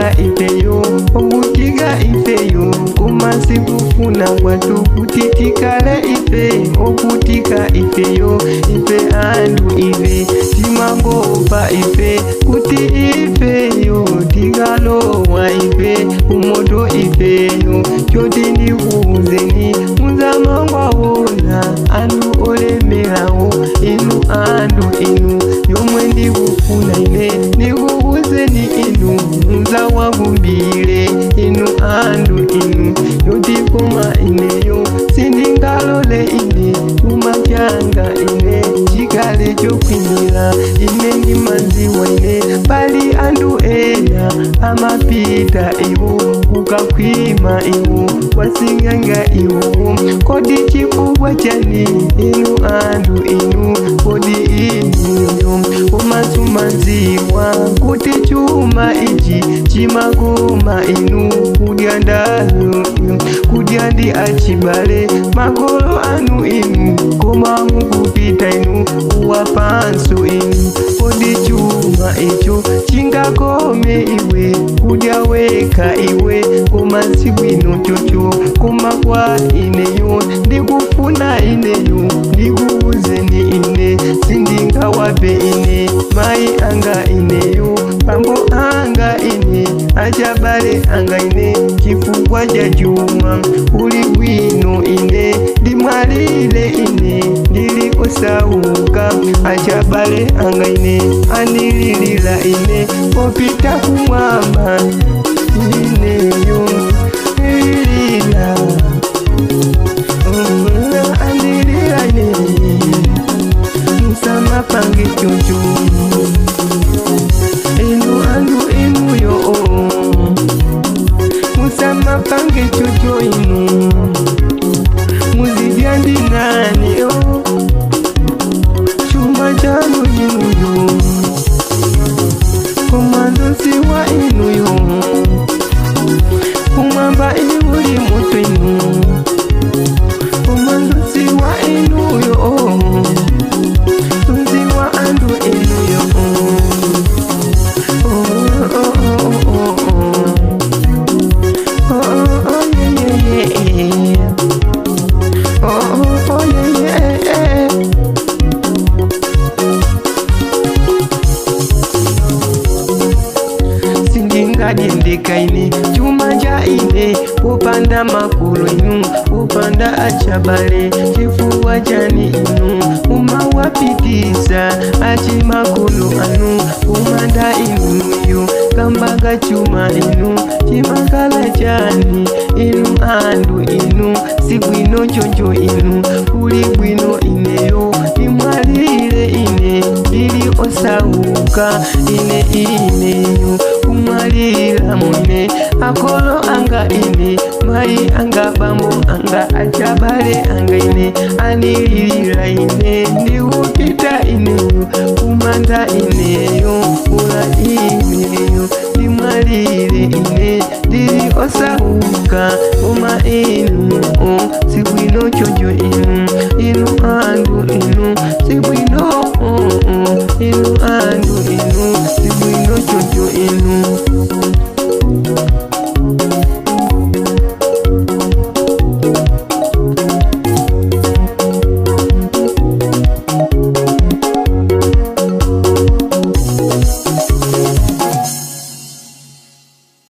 Ovutika ifeyo, ovutika ifeyo, koma sikufuna kwathu kuti tikale ife. Ovutika ifeyo, ife anthu ife timangopa ife kuti ifeyo tikalowa ife kumoto ifeyo. Choti ndikuuzeni, muzamangwaona anthu olemerawo, inu anthu inu. Yomwe ndikufuna ine ndikuuzeni inu, muzawakumbile inu anthu inu. Yoti koma ineyo sindingalole ine chuma changa ine chikale chokwinira. Ine ndimaziwa ine pali anthu ena amapita iwo kukakhwima iwo kwasing'anga iwo. Kodi chifukwa chani inu anthu inu? Kodi inuyo komasumaziwa kuti chuma ichi chimakoma inu kudya ndanu, kudya ndi achibale makolo anu inu, koma mukupita inu kuwapanso inu? Kodi chuma icho chingakome iwe kudya wekha iwe? Koma sibwino chocho. Koma kwa ineyo ndikufuna ineyo ndikuuzeni ine, sindingawape ine mai anga ineyo, bambo anga ine, achabale anga ine chifukwa cha chuma. Kuli bwino ine ndimwalire ine ndili osauka, achabale anga ine andililira ine popita kumwamba ineyo lilira andilira ine. Musamapange chocho inu andu inuyo, musamapange chocho inu. Muzidya ndi nani o chuma chanu inuyo? Komandoziwa inuyo kumwamba iuli moto inu. Komandoziwa inuyo, nziwa andu inuyo. Oh, oh, oh, oh, oh. Oh, oh, yeah, yeah. Oh, oh, yeah. Sindingadye ine chuma cha ine popanda makolo inu, popanda achabale. Chifukwa chani inu mumawapitisa achimakolo anu kumanda inuyo kamba kachuma inu? Chimakala chani inu andu inu? Sibwino choncho inu. Kuli bwino ineyo imwalire ine ndili osauka ine, ineyo kumwalira mwine akolo anga ine, mai anga, bambo anga, achabale anga ine anililira ine ndikupita ineyo kumanda ineyo. Kula ineyo ndimwalire ine ndili osauka. Koma inu sibwino choncho inu, inu andu inu, sibwino inu andu inu, sibwino choncho inu.